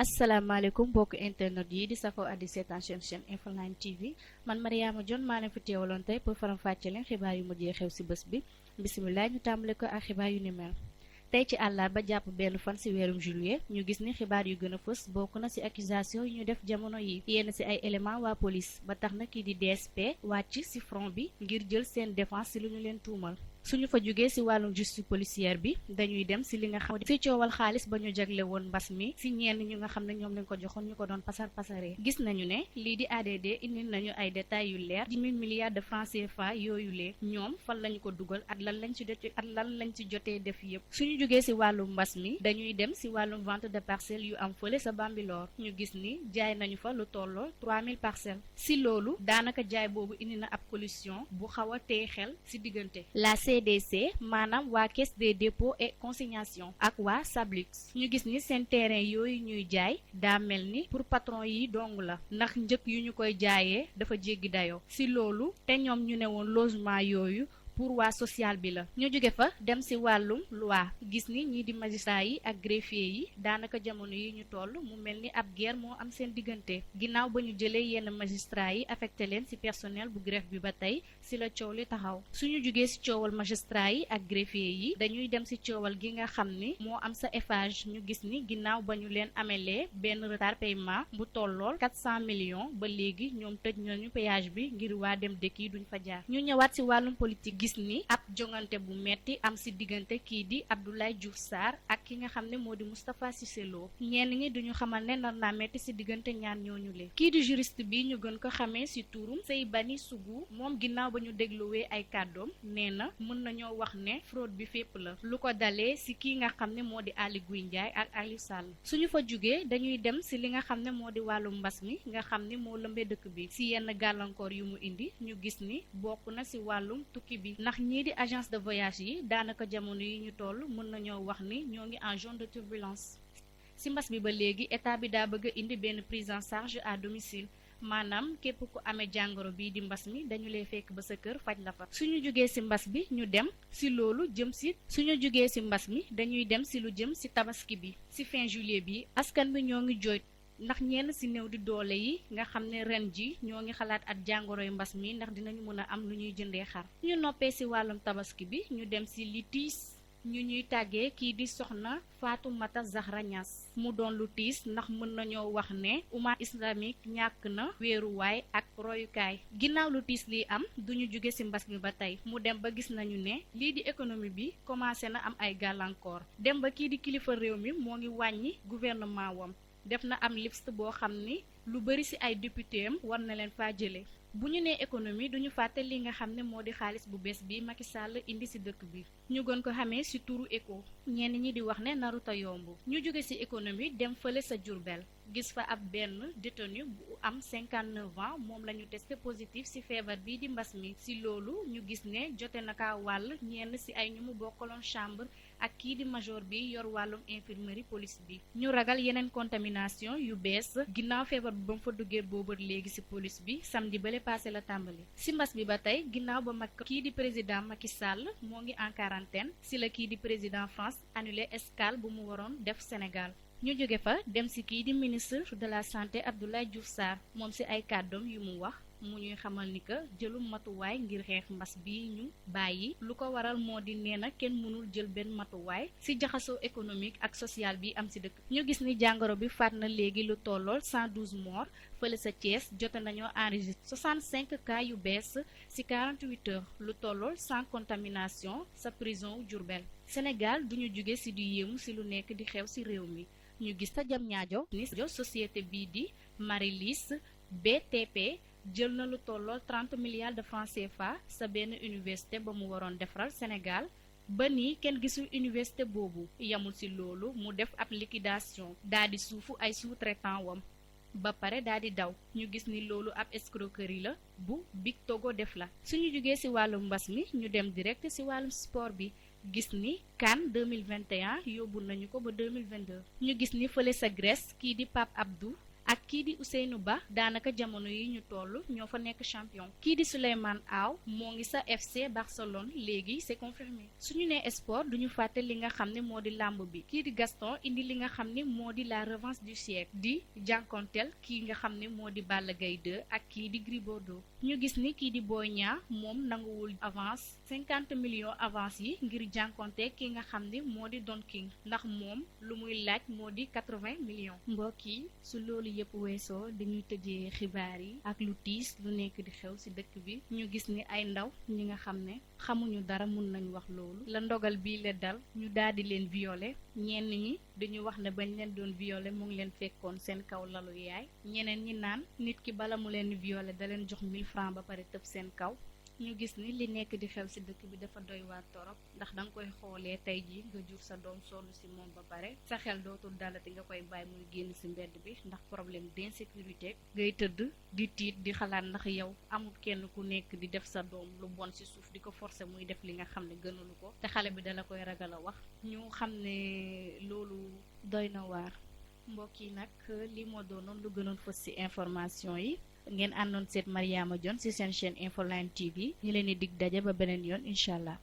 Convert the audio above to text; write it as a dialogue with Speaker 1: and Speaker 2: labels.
Speaker 1: asalaamaaleykum mbokk internet yi di safoo addi seetaan chaîne Infoline TV man Mariama Dione maa leen fi teewaloon tey pour faram fàcce leen xibaar yu mujjee xew ci bés bi bisimilah ñu tàmbale ko ak xibaar yu ni mel. tey ci àllarba jàpp benn fan ci weerum juillet ñu gis ni xibaar yu gën a fës bokk na ci accusation yu ñu def jamono yi yenn ci ay éléments waa police ba tax na kii di DSP wàcc ci front bi ngir jël seen défense ci lu ñu leen tuumal. suñu fa jógee ci wàllum justice policière bi dañuy dem ci li nga xam ci coowal xaalis ba ñu jagle woon mbas mi ci ñenn ñu nga xam ne ñoom lañ ko joxoon ñu ko doon pasaree gis nañu ne lii di ADD indi nañu ay détails yu leer 10 000 milliards de francs CFA yooyu lee ñoom fan lañu ko dugal at lan lañ ci jotee def yépp. suñu jógee ci wàllum mbas mi dañuy dem ci wàllum vente de parcelles yu am fële sa Bambilor ñu gis ni jaay nañu fa lu tolloo 3000 parcelles ci loolu daanaka jaay boobu indi na ab collision bu xaw a tey xel ci diggante la CDC maanaam waa caisse des dépôts et consignation ak waa Sablix ñu gis ni seen terrain yooyu ñuy jaay daa mel ni pour patron yi dong la ndax njëg yu ñu koy jaayee dafa jéggi dayoo ci loolu te ñoom ñu ne woon logement yooyu pour waa social bi la. ñu jóge fa dem ci wàllum loi gis ni ñii di magistrats yi ak greffiers yi daanaka jamono yi ñu toll mu mel ni ab guerre moo am seen diggante ginnaaw ba ñu jëlee yenn magistrats yi affecté leen ci personnel bu greffe bi ba tey ci la coow li taxaw. suñu jógee ci coowal magistrats yi ak greffiers yi dañuy dem ci coowal gi nga xam ni moo am sa Eiffage ñu gis ni ginnaaw ba ñu leen amelee benn retard paiement bu tollool 400 millions ba léegi ñoom tëj nañu péage bi ngir waa dem dëkk yi duñ fa jaar. ñu ñëwaat ci wàllum politique gis ni ab jongante bu metti am ci diggante kii di Abdoulaye Diouf Sarr ak ki nga xam ne moo di Moustapha Cissé Lo ñenn ñi duñu xamal ne nar naa metti ci diggante ñaar ñooñu le kii di juriste bi ñu gën ko xamee ci turum Seybani Sougou moom ginnaaw ba ñu dégluwee ay kàddoom nee na mën nañoo wax ne fraude bi fépp la lu ko dalee ci kii nga xam ne moo di Aly Ngouille Ndiaye ak Aliou Sall. suñu fa jugee dañuy dem ci li nga xam ne moo di wàllu mbas mi nga xam ni moo lëmbee dëkk bi ci yenn gàllankoor yu mu indi ñu gis ni bokk na ci wàllum tukki bi ndax ñii di agence de voyage yi daanaka jamono yi ñu toll mën nañoo wax ni ñoo ngi en zone de turbulence. ci mbas bi ba léegi état bi daa bëgg a indi benn prise en charge à domicile maanaam képp ku amee jàngoro bii di mbas mi dañu lay fekk ba sa kër faj la fa. suñu jógee ci mbas bi ñu dem ci loolu jëm ci suñu jógee ci mbas mi dañuy dem ci lu jëm ci tabaski bi ci fin juillet bi askan bi ñoo ngi jooy ndax ñenn ci néew di doole yi nga xam ne ren ji ñoo ngi xalaat at jàngoroy mbas mi ndax dinañu mën a am lu ñuy jëndee xar. ñu noppee ci wàllum tabaski bi ñu dem ci litige ñu ñuy tàggee kii di soxna Fatoumata Zahra Niass mu doon lu tiis ndax mën nañoo wax ne umma islamique ñàkk na wéeruwaay ak royukaay. ginnaaw lu tiis lii am duñu jóge ci mbas mi ba tey mu dem ba gis nañu ne lii di économie bi commencé na am ay gàllankoor dem ba kii di kilifa réew mi moo ngi wàññi gouvernement wam def na am liste boo xam ni lu bari ci ay député am war na leen faa jëlee. bu ñu nee économie duñu fàtte li nga xam ne moo di xaalis bu bees bi Macky Sall indi ci dëkk bi ñu gën ko xamee ci turu éco ñenn ñi di wax ne naruta yomb. ñu jóge ci économie dem fële sa Diourbel gis fa ab benn détenu bu am 59 ans moom la ñu testé positif ci feebar bii di mbas mi ci loolu ñu gis ne jote na kaa wàll ñenn ci ay ñu mu bokkaloon chambre ak kii di major bi yor wàllum infirmerie police bi. ñu ragal yeneen contamination yu bees ginnaaw feebar bi ba mu fa duggee boobu léegi ci police bi samedi bale passé la tàmbali. ci mbas bi ba tey ginnaaw ba mag kii di président Macky Sall moo ngi en quarantaine ci la kii di président France annulé escale bu mu waroon def Sénégal. ñu jóge fa dem ci kii di ministre de la santé Abdoulaye Diouf Sarr moom ci ay kàddoom yu mu wax mu ñuy xamal ni que jëlum matuwaay ngir xeex mbas bi ñu bàyyi lu ko waral moo di nee na kenn mënul jël benn matuwaay ci jaxasoo économique ak social bi am ci dëkk. ñu gis ni jàngoro bi faat na léegi lu tollool 112 morts fële sa Thiès jote nañoo enregistré 65 cas yu bees ci 48 heures lu tollool sans contamination sa prison Diourbel. Sénégal duñu jóge ci di yéemu ci lu nekk di xew ci réew mi ñu gis ta jam ñaajo ni société bii di Marilis BTP jël na lu tolloo 30 milliards de francs CFA sa benn université ba mu waroon defaral Sénégal ba nii kenn gisul université boobu yamul ci loolu mu def ab liquidation daa di suufu ay sous-traitant wam ba pare daa di daw ñu gis ni loolu ab escroquerie la bu Big Togo def la. suñu jógee ci wàllum mbas mi ñu dem direct ci wàllum sport bi gis ni CAN 2021 yóbbu nañu ko ba 2022 ñu gis ni fële sa Grèce kii di Pape Abdou ak kii di Ousseynou Ba daanaka jamono yi ñu toll ñoo fa nekk champion. Kii di Souleymane Aw moo ngi sa FC Barcelone léegi c'est confirmé. suñu nee sport duñu fàtte li nga xam ne moo di làmb bi. kii di Gaston indi li nga xam ne moo di la revanche du siècle di jànkonteel kii nga xam ne moo di Balla Gaye 2 ak kii di Gris Bordeaux. ñu gis ni kii di Boy Niang moom nanguwul avance 50 millions avance yi ngir jànkonte ki nga xam ne moo di Don King ndax moom lu muy laaj moo di 80 millions. mbokk yi su loolu yëpp weesoo dañuy tëjee xibaar yi ak lu tiis lu nekk di xew ci dëkk bi. ñu gis ni ay ndaw ñi nga xam ne xamuñu dara mun nañ wax loolu la ndogal bii la dal ñu daal di leen violer. ñenn ñi dañu wax ne bañ leen doon violer mu ngi leen fekkoon seen kaw lalu yaay. ñeneen ñi naan nit ki bala mu leen violer da leen jox 1000 francs ba pare tëb seen kaw. ñu gis ni li nekk di xew ci dëkk bi dafa doy waar torop ndax danga koy xoolee tey ji nga jur sa doom sonn ci moom ba pare sa xel dootul dalati nga koy bàyyi muy génn ci mbedd bi ndax problème d'insécurité ngay tëdd di tiit di xalaat ndax yow amul kenn ku nekk di def sa doom lu bon ci suuf di ko forcer muy def li nga xam ne gënalu ko te xale bi dala koy ragal a wax. ñu xam ne loolu doy na waar. mbokk yi nag li moo doonoon lu gënoon fës ci information yi. ngeen àndoon seet Mariama Dione ci seen chaîne Infoline TV ñu leen di dig daje ba beneen yoon incha allah.